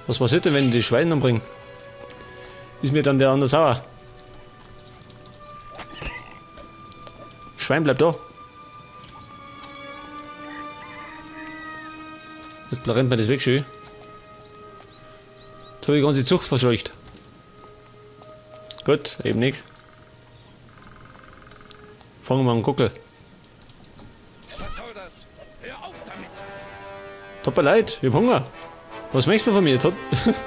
Was passiert denn, wenn ich die Schweine umbringe? Ist mir dann der andere sauer? Schwein bleibt da. Jetzt rennt mir das weg schön. Jetzt habe ich die ganze Zucht verscheucht. Gut, eben nicht. Fangen wir an Guckel. Was soll das? Hör auf damit! Tut mir leid, ich hab Hunger. Was möchtest du von mir? Jetzt hat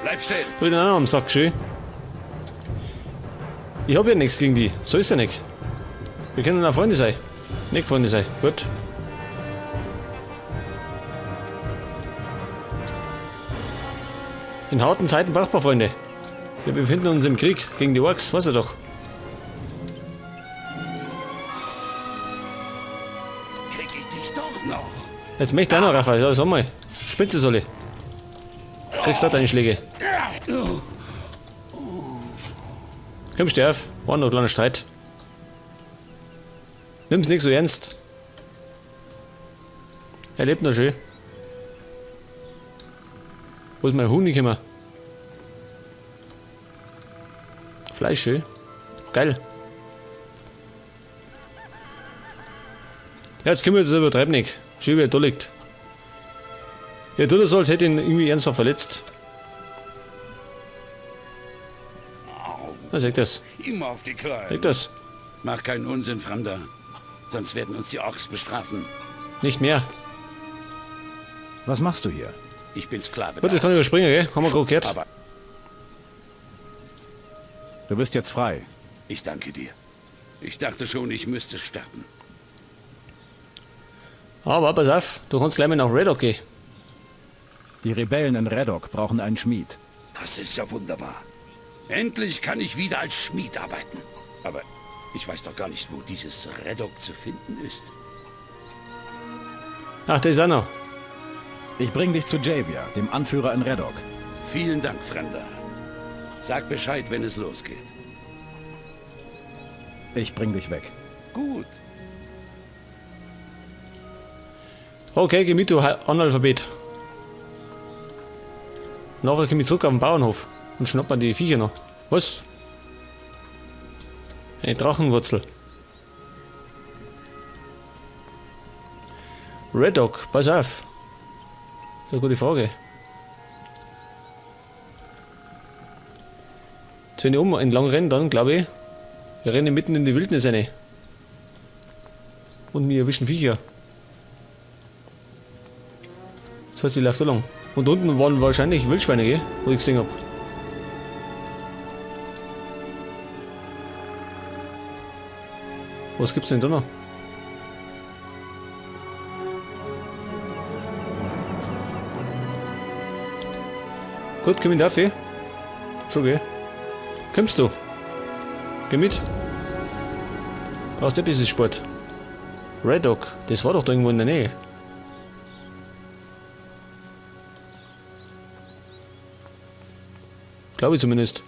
Bleib stehen! Da hab ich den auch noch am Sack, schön. Ich hab ja nichts gegen die. So ist ja nicht. Wir können auch Freunde sein. Nicht Freunde sein. Gut. In harten Zeiten braucht man Freunde. Wir befinden uns im Krieg gegen die Orks, weiß er doch. Krieg ich dich doch noch! Jetzt möchte einer, Raphael. Ja, sag mal. Spitze soll ich. Kriegst du auch deine Schläge. Komm, steh auf. War nur ein kleiner Streit. Nimm's nicht so ernst. Er lebt noch schön. Wo ist mein Huhn gekommen? Fleisch schön. Geil. Ja, jetzt können wir das übertreiben nicht. Schön, wie er da liegt. Ja, du das so, als hätte ihn irgendwie ernsthaft verletzt. Na, sag das. Immer auf die Kleinen. Sag das. Mach keinen Unsinn, Fremder. Sonst werden uns die Orks bestrafen. Nicht mehr. Was machst du hier? Ich bin Sklave. Gut, das kann ich überspringen, gell? Haben wir gerade gehört. Aber Du bist jetzt frei. ich danke dir. Ich dachte schon, ich müsste sterben. Aber pass auf, du kannst gleich mal nach Reddock gehen. Die Rebellen in Reddock brauchen einen Schmied. Das ist ja wunderbar. Endlich kann ich wieder als Schmied arbeiten. Aber ich weiß doch gar nicht, wo dieses Reddock zu finden ist. Ach, der ist auch noch. Ich bring dich zu Javier, dem Anführer in Reddock. Vielen Dank, Fremder. Sag Bescheid, wenn es losgeht. Ich bring dich weg. Gut. Okay, geh mit, du Analphabet. Nachher komm ich zurück auf den Bauernhof und schnapp mir die Viecher noch. Was? Eine Drachenwurzel. Red Dog, pass auf. Das ist eine gute Frage. Jetzt wenn ich um entlang renne, dann glaube ich, wir rennen mitten in die Wildnis rein. Und wir erwischen Viecher. Das heißt, ich laufe da lang. Und unten waren wahrscheinlich Wildschweine, gell? Wo ich gesehen hab. Was gibt's denn da noch? Gut, komm ich dafür? Schon, gell? Kommst du? Geh mit. Brauchst du ein bisschen Sport? Red Dog, das war doch da irgendwo in der Nähe. Glaube ich zumindest.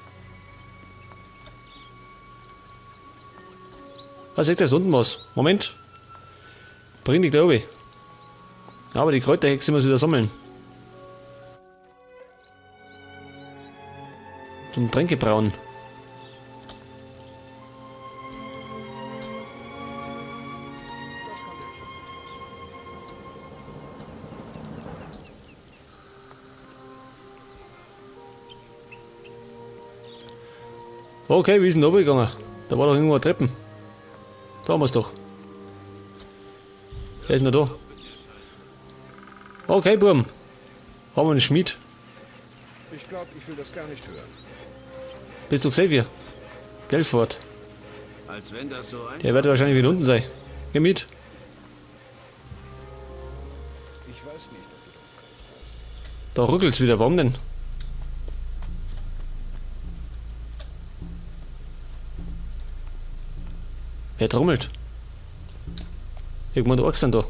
Was ist das unten was? Moment. Bring dich da oben. Aber die Kräuterhexe muss wieder sammeln. Zum Tränke brauen. Okay, wie ist denn da gegangen? Da war doch irgendwo eine Treppen. Da haben wir's doch. Wer ist denn da? Okay, Burm. Haben wir einen Schmied. Ich glaube, ich will das gar nicht hören. Bist du Xavier? Gelford. Als wenn das so ein... Der wird wahrscheinlich wieder unten sein. Geh mit. Ich weiß nicht, ob du das Da ruckelt's wieder. Warum denn? Wer trommelt? Irgendwann Orks sind da.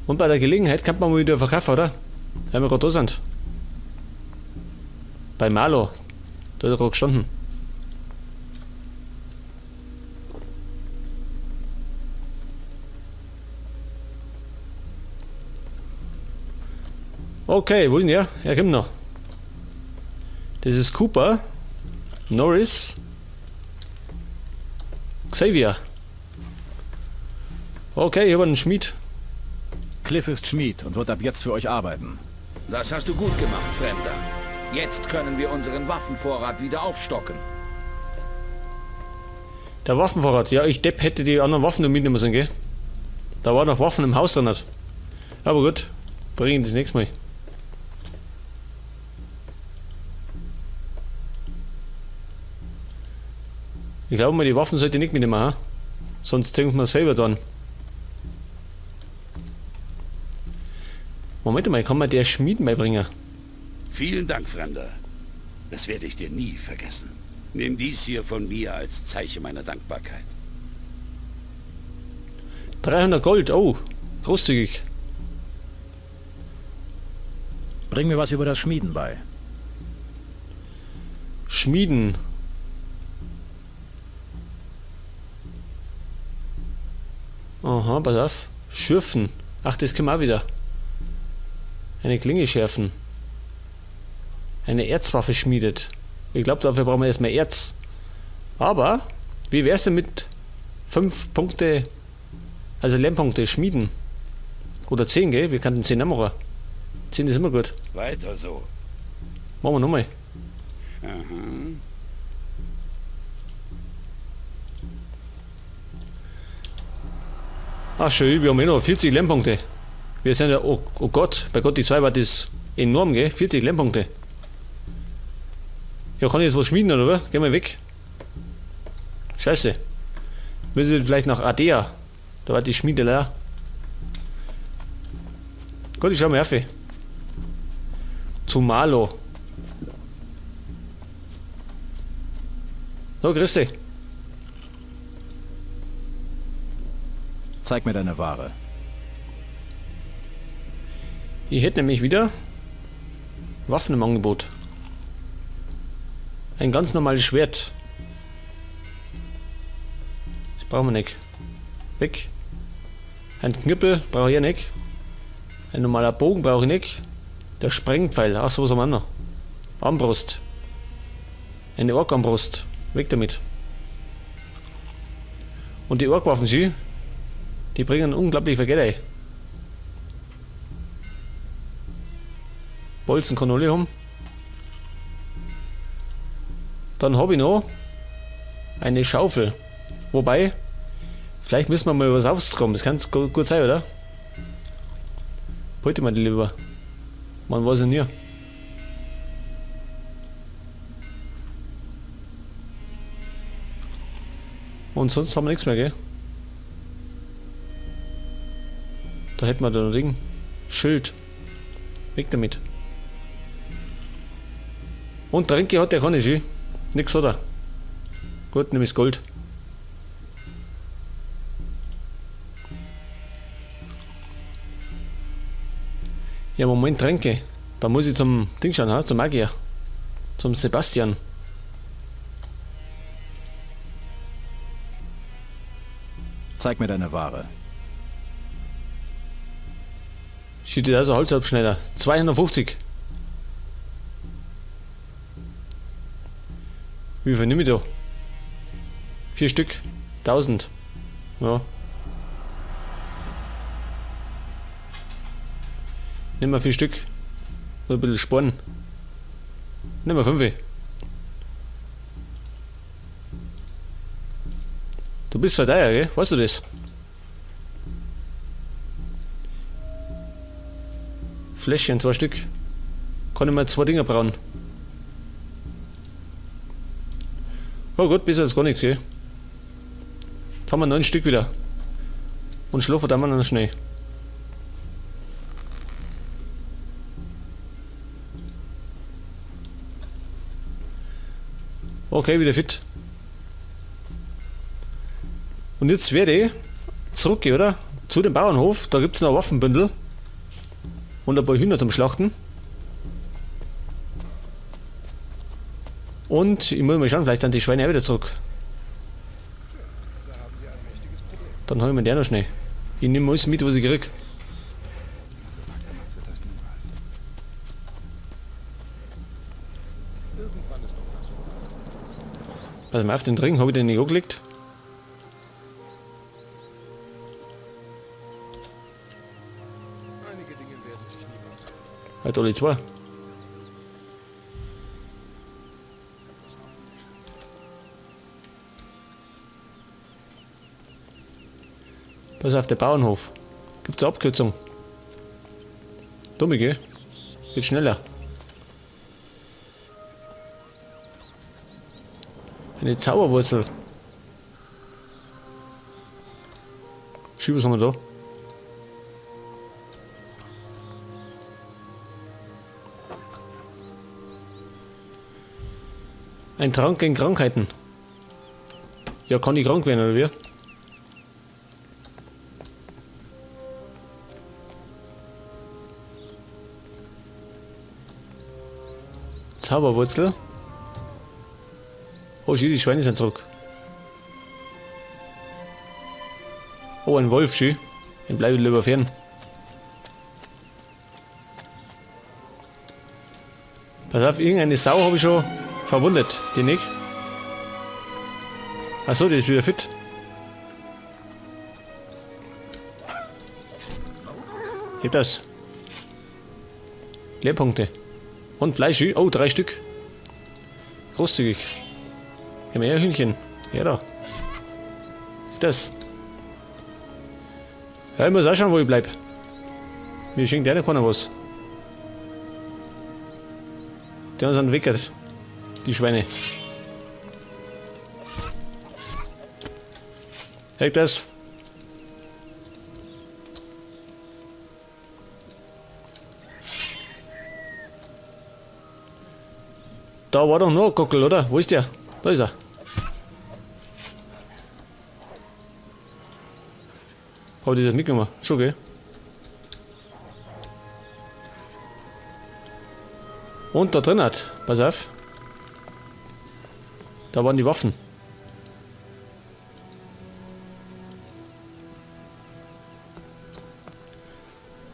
Und bei der Gelegenheit kann man mal wieder verkaufen, oder? Wenn wir gerade da sind. Bei Marlo. Da ist er gerade gestanden. Okay, wo ist denn der? Er kommt noch. Das ist Cooper. Norris. Xavier. Okay, ich habe einen Schmied. Cliff ist Schmied und wird ab jetzt für euch arbeiten. Das hast du gut gemacht, Fremder. Jetzt können wir unseren Waffenvorrat wieder aufstocken. Der Waffenvorrat. Ja, ich Depp hätte die anderen Waffen noch mitnehmen müssen, gell? Da waren noch Waffen im Haus drin. Aber gut, bring ich das nächste Mal. Ich glaube mal, die Waffen sollte ich nicht mitnehmen, ha? Sonst zwingt man selber dann. Moment mal, kann man der Schmieden beibringen? Vielen Dank, Fremder. Das werde ich dir nie vergessen. Nimm dies hier von mir als Zeichen meiner Dankbarkeit. 300 Gold, oh, großzügig. Bring mir was über das Schmieden bei. Schmieden. Aha, pass auf. Schürfen. Ach, das können wir auch wieder. Eine Klinge schärfen. Eine Erzwaffe schmiedet. Ich glaube, dafür brauchen wir erstmal Erz. Aber, wie wär's denn mit 5 Punkte, also Lernpunkte schmieden? Oder 10, gell? Wir könnten 10 auch machen. 10 ist immer gut. Weiter so. Machen wir nochmal. Aha. Ach schön, wir haben eh noch 40 Lernpunkte. Wir sind ja, oh, oh Gott, bei Gott die 2 war das enorm, gell? 40 Lernpunkte. Ja, kann ich jetzt was schmieden, oder was? Geh mal weg. Scheiße. Müssen wir vielleicht nach Ardea. Da war die Schmiede leer. Gut, ich schau mal auf. Zu Malo. So, grüß dich. Zeig mir deine Ware. Ich hätte nämlich wieder Waffen im Angebot. Ein ganz normales Schwert. Das brauchen wir nicht. Weg. Ein Knüppel brauche ich ja nicht. Ein normaler Bogen brauche ich nicht. Der Sprengpfeil. Ach so, was haben wir noch? Armbrust. Eine Ork-Armbrust. Weg damit. Und die Ork-Waffen, sie, die bringen unglaublich viel Geld ein. Bolzen kann alle haben. Dann hab ich noch eine Schaufel. Wobei, vielleicht müssen wir mal was aufzukommen. Das kann gut sein, oder? Beute mal die lieber. Man weiß ja nie. Und sonst haben wir nichts mehr, gell? Da hätten wir da noch Ding. Schild. Weg damit. Und Tränke hat der gar nicht, schön. Nix hat er. Gut, nimm ich das Gold. Ja, Moment, Tränke. Da muss ich zum Ding schauen, ha? Zum Magier. Zum Sebastian. Zeig mir deine Ware. Sieht das also Holzabschneider. 250. Wie viel nehme ich da? 4 Stück. 1000. Ja. Nehmen wir 4 Stück. Nur ein bisschen sparen. Nehmen wir 5. Du bist zwar teuer, gell? Weißt du das? Fläschchen, 2 Stück. Kann ich mal 2 Dinger brauen. Oh gut, besser als gar nichts, gell? Jetzt haben wir 9 Stück wieder. Und schlafen dann mal noch schnell. Okay, wieder fit. Und jetzt werde ich zurückgehen, oder? Zu dem Bauernhof, da gibt's noch ein Waffenbündel. Und ein paar Hühner zum Schlachten. Und ich muss mal schauen, vielleicht dann die Schweine auch wieder zurück. Dann hol ich mir der noch schnell. Ich nehme alles mit, was ich krieg. Pass mal auf, den Ring habe ich den nicht angelegt. Halt alle zwei. Pass auf, der Bauernhof. Gibt's eine Abkürzung? Dumme, gell? Geht schneller. Eine Zauberwurzel. Schieb, was haben wir da? Ein Trank gegen Krankheiten. Ja, kann ich krank werden, oder wie? Zauberwurzel. Oh, schön, die Schweine sind zurück. Oh, ein Wolf, schön. Den bleib ich lieber fern. Pass auf, irgendeine Sau habe ich schon verwundet. Die nicht? Achso, die ist wieder fit. Geht das? Leerpunkte. Und Fleisch. Oh, 3 Stück. Großzügig. Gib mir her, Hühnchen. Ja, da. Geht das? Ja, ich muss auch schauen, wo ich bleib. Mir schenkt ja keiner was. Die haben uns entwickelt. Die Schweine. Hey, das. Da war doch noch ein Gockel, oder? Wo ist der? Da ist er. Hab ich das mitgenommen? Schon, gell? Und da drin hat, pass auf. Da waren die Waffen.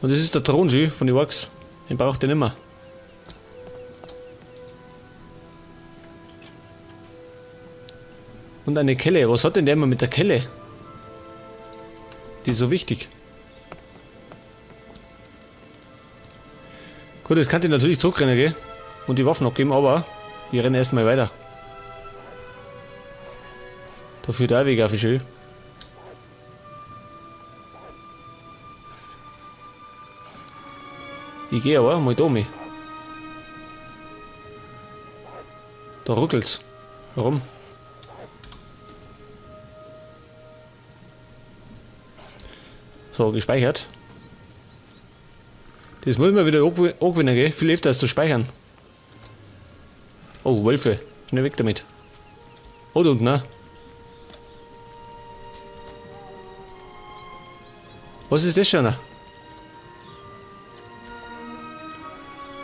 Und das ist der Thron schon von den Orks. Den braucht ihr nimmer. Und eine Kelle. Was hat denn der immer mit der Kelle? Die ist so wichtig. Gut, jetzt kann ich natürlich zurückrennen, gell? Und die Waffen abgeben, aber wir rennen erstmal weiter. Da führt auch Weg auf, schön. Ich geh aber mal da mit. Da ruckelt's. Warum? So, gespeichert. Das muss man wieder angewinnen, gell? Viel öfter als zu speichern. Oh, Wölfe. Schnell weg damit. Oh, da unten, ne? Was ist das schon?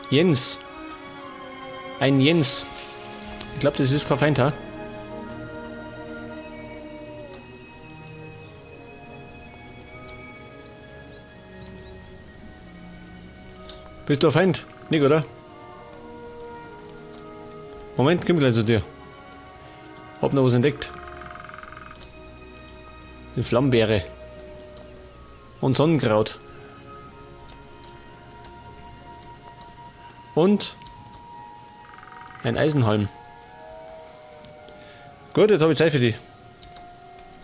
Jens. Ein Jens. Ich glaub, das ist kein Feind, ha? Bist du ein Feind? Nicht, oder? Moment, komm gleich zu dir. Hab noch was entdeckt. Eine Flammenbeere. Und Sonnenkraut. Und ein Eisenhalm. Gut, jetzt hab ich Zeit für die.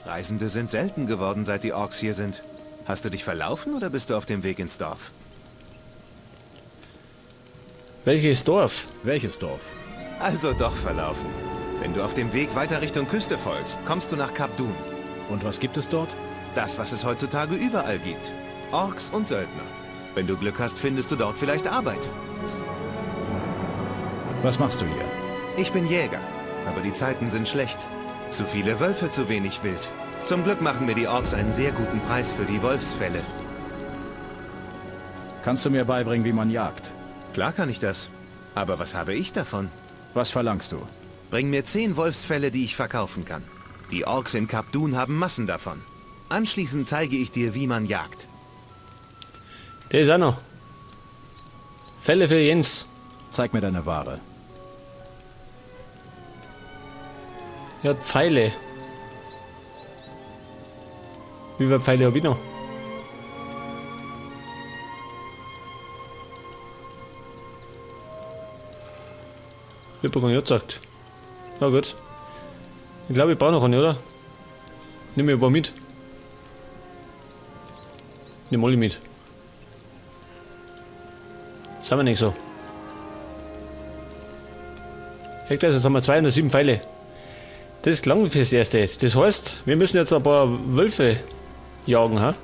Reisende sind selten geworden, seit die Orks hier sind. Hast du dich verlaufen oder bist du auf dem Weg ins Dorf? Welches Dorf? Welches Dorf? Also doch verlaufen. Wenn du auf dem Weg weiter Richtung Küste folgst, kommst du nach Kap Dun. Und was gibt es dort? Das, was es heutzutage überall gibt. Orks und Söldner. Wenn du Glück hast, findest du dort vielleicht Arbeit. Was machst du hier? Ich bin Jäger, aber die Zeiten sind schlecht. Zu viele Wölfe, zu wenig Wild. Zum Glück machen mir die Orks einen sehr guten Preis für die Wolfsfelle. Kannst du mir beibringen, wie man jagt? Klar kann ich das. Aber was habe ich davon? Was verlangst du? Bring mir 10 Wolfsfelle, die ich verkaufen kann. Die Orks in Kap Dun haben Massen davon. Anschließend zeige ich dir, wie man jagt. Der ist auch noch. Felle für Jens. Zeig mir deine Ware. Er hat Pfeile. Wie viele Pfeile habe ich noch? Ich hab gar nicht gesagt. Na gut. Ich glaube, ich brauche noch eine, oder? Nimm mir ein paar mit. Nimm alle mit. Sind wir nicht so. Echt, also jetzt haben wir 207 Pfeile. Das ist lang fürs Erste. Das heißt, wir müssen jetzt ein paar Wölfe jagen, ha?